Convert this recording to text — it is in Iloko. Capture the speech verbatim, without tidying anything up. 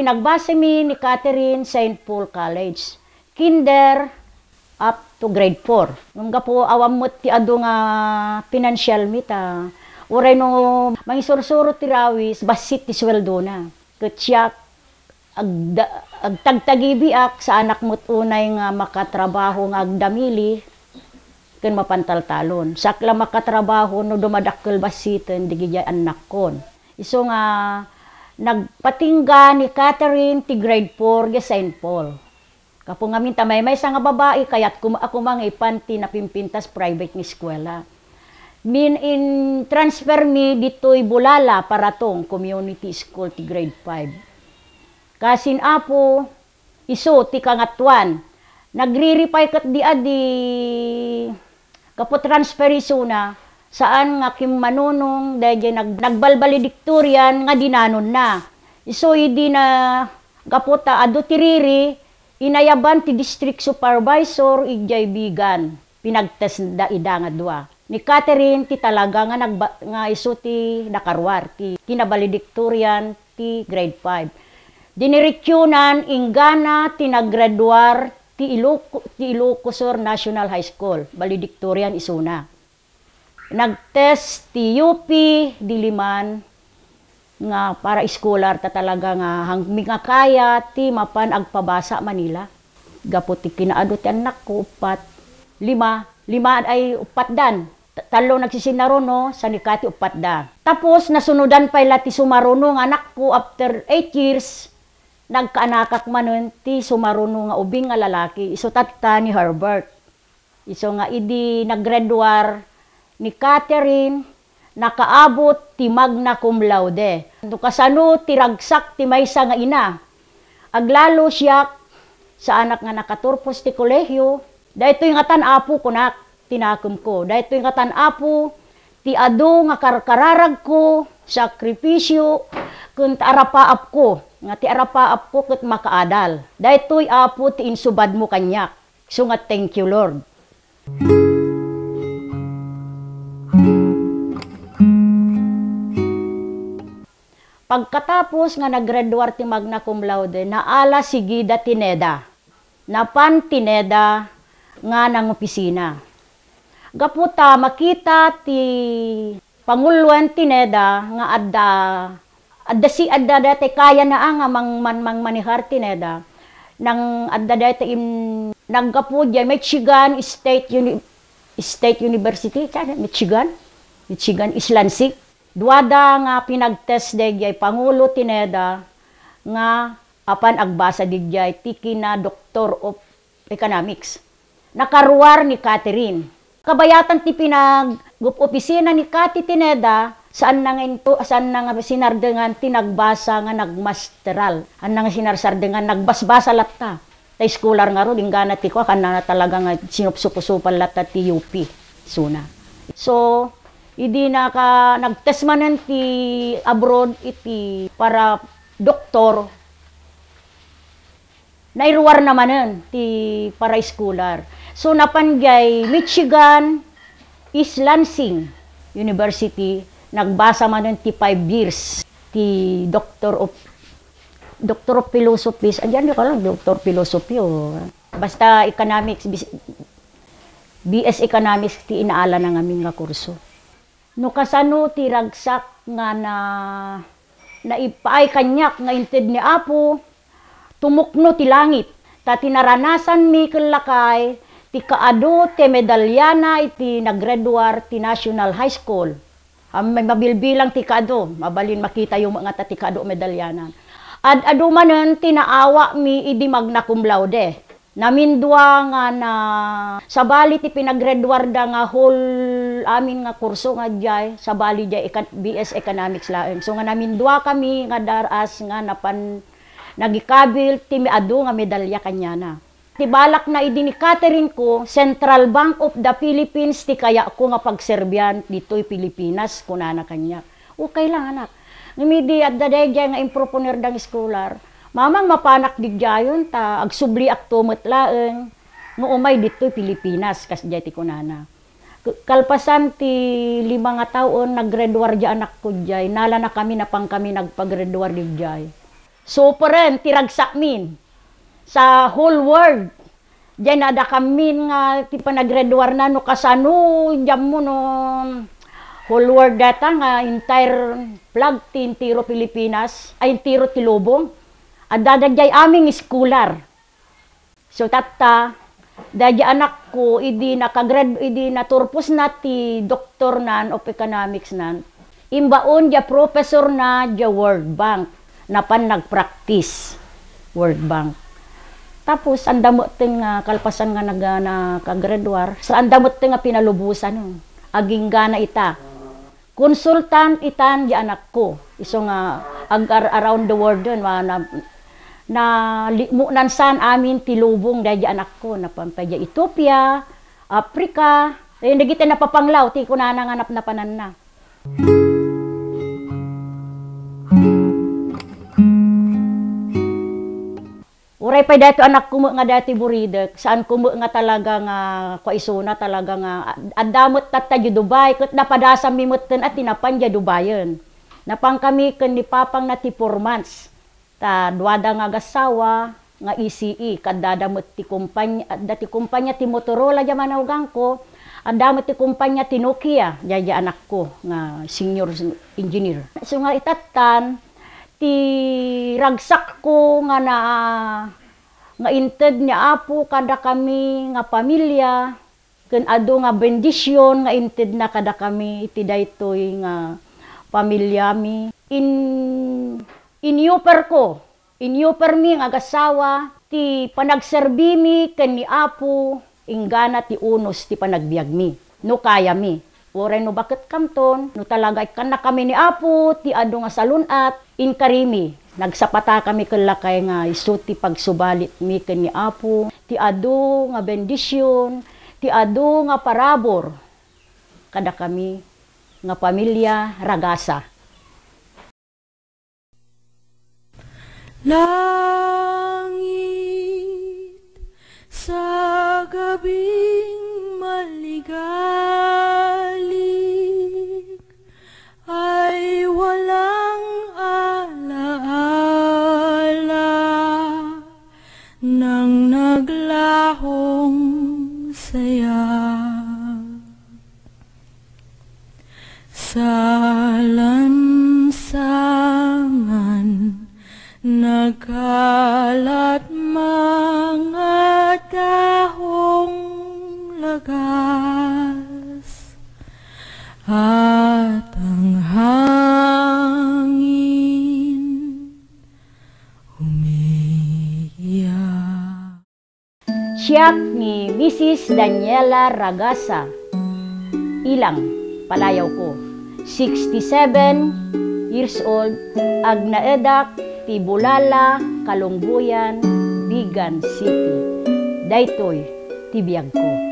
Nagbasami ni Catherine Saint Paul College, kinder up to grade four. Ngem gapu awan met ti adu nga pinansial mi ta uray no mangisursuro ti rawis, bassit ti suweldona. Ket siak, agda-, agtagtagibiak, saanak met unay nga makatrabaho nga agdamili ken mapantaltalon. Siak la makatrabaho no dumadakkel bassiten dagiti annakkon. Isu nga nagpatingga ni Catherine ti grade four idiay Saint Paul. Gapu ngamin ta maymaysa nga babai, kayatko a koma nga ipan ti napimpintas private nga eskuela. Min-, in-transfer mi ditoy Bulala, Paratong Community School ti grade five. Kasin Apo, isu ti kangatoan. Nagriripay ket di adi gapu transfer isuna, saan nga kimmanunong daydiay nag-, nagbalbaledictorian nga dinanonna. Isu idi na gapu ta adu ti riri, inayaban ti district supervisor idiay Vigan. Pinagtesda ida nga dua. Ni Catherine ti talaga nga nagba-, nga isu ti nakaruar, ti kinabaledictorian ti grade five. Diniretsionan inggana ti naggraduar ti Iloco-, ti Ilocos Sur National High School, valedictorian isuna. Nagtest ti U P Diliman nga para escolar ta talaga nga hangmi nga kaya ti mapan agpabasa Manila. Gapu ti kinaadu ti annakko, uppat, lima, lima ay uppatdan. Ta-, tallo nagsisinaruno, saan ni Cathy uppatda. Tapos, nasunodan pay la ti sumaruno nga anakko after eight years, nagkaanakak manen ti sumaruno nga ubing nga lalaki, isu tatta ni Herbert. Isu nga idi naggraduar ni Catherine, nakaabot ti magna cum laude. No kasano ti ragsak ti maysa nga ina, aglalo siak, saanak nga nakaturpos ti kolehio. Daytoy ngatan, Apo, kunak, tinakemko. Daytoy ngatan, Apo, ti adu nga karkararagko, sakripisio, ken ti arapaapko, nga ti arapaapko ket makaadal. Daytoy, Apo, ti insubadmo kaniak. Isu nga, thank you, Lord. Pagkatapos nga naggraduar ti magna cum laude, naala sigida ti NEDA. Napan ti NEDA nga nangopisina. Gapu ta makita ti panguloen ti NEDA nga adda, adda si, adda dayta kayana a nga mang-, man-, mangmanehar ti NEDA. Nang adda dayta im-, naggapu diay Michigan State Uni-, State University, saan? Michigan? Michigan, East Lansing. Duada nga pinagtest daydiay pangulo ti NEDA nga apan agbasa daydiay ti kina Doctor of Economics. Nakaruar ni Catherine. Kabayatan ti pinag-op-opisina ni Cathy ti NEDA, saan na nga into, saan na nga sinardengan ti nagbasa nga nagmasteral. Saan na nga sinarsardengan, nagbasbasa latta. Ta escolar ngarud, inggana ti kua, kanana talaga nga sinupsupusupan latta ti U P, isuna. So, idi naka-, nagtest manen ti abroad iti para doktor, nairuarna manen ti para escolar. So, napan diay Michigan East Lansing University, nagbasa manen ti five years ti Doctor of, Doctor of Philosophy. Ay, diyan ka lang, Doctor of Philosophy, o. Basta economics, bis-, B S Economics ti inaalana ngamin nga kurso. No kasano ti ragsak nga na-, naipaay kaniak nga inted ni Apo, tumukno ti langit, ta ti naranasanmi ken lakay ti kaadu ti medalyana iti naggraduar ti National High School. Am-, mabilbilang ti kaadu, mabalin makitayo met ngata ti kaadu medalyanan. Ad-adu manen ti naawami idi magna cum laude. Namindua nga na-, sabali ti pinaggraduarda nga whole amin nga kurso nga diay, sabali diay econ-, B S Economics laeng. So nga namindua kami nga daras nga napan nagikabil ti mi-, adu nga medalya kaniana. Ti balakna idi ni Catherine ko, Central Bank of the Philippines ti kayatko nga pagserbian ditoy Pilipinas, kunana kaniak. Okay lang, anak. Ngem idi adda daydiay nga improponer dang escolar, mamang mapanak didiayon ta agsubliakto met laeng nga umay ditoy Pilipinas, kasdiay ti kunana. K-, kalpasan ti lima nga tawen, naggraduar diay anakko diay, nalanakami, napankami nagpagraduar didiay. Superen ti ragsakmin sa whole world. Diay na adda kammin nga ti panaggraduarna no kasano, diammo no whole world data nga entire flag ti entero Pilipinas, ay entero ti lubong. Adda dagiti aming scholar. So, tatta, daydi anakko, idi nakagrad-, idi naturpusna ti Doctor nan of Economics nan, imbaon dia professor na dia World Bank, napan nagpractice World Bank. Tapos, anda metten nga kalpasan nga nag-, nakagraduar, sa anda metten nga pinalubosan, no? Aginggana ita. Consultant itan di anakko. Isu nga ag-, ar-, around the world yun, ma-, na, nalikmoknan san amin ti lubong daydi anakko. Napan pay dia Ethiopia, Africa, eh, dagiti napapanglaw, ti kunana nga napnapananna. Uray pay daytoy anakko met nga daytoy buridek, saanko met nga talaga nga kua isuna talaga nga ad-, adda met tatta di Dubai, ket napadasanmi metten a ti napan di Dubayen. Napankami ken ni papangna ti four months. Ta duada nga agassawa nga E C E, kaddada met ti kumpanya, adda ti kumpanya ti Motorola diay manawgangko, adda met ti kumpanya ti Nokia, diay, diay anakko nga senior engineer. Isu nga itattan, ti ragsakko nga na, nga inted ni Apo kadakami nga pamilya, ken adu nga bendision nga intedna kadakami iti daytoy nga pamilyami. In-, inyoperko, inyopermi nga agassawa ti panagserbimi ken ni Apo inggana ti unos ti panagbiagmi, no kayami. Uray no baket kamton, no talaga ikkannakami ni Apo ti adu nga salun-at, inkarimi. Nagsapatakami ken lakay nga isu ti pagsubalitmi ken ni Apo, ti adu nga bendision, ti adu nga parabur kadakami nga pamilya Ragasa. Langit, sa gabing maligalik ay walang alaala ng naglahong saya. Sa lansangan, nagkalat mga dahong lagas, at ang hangin umiiyak. Siak ni Misis Daniela Ragasa, Ilang, palayawko. Sixty-seven years old, agnaedak ti Bulala, Kalungguyan, Vigan City. Daytoy ti biagko.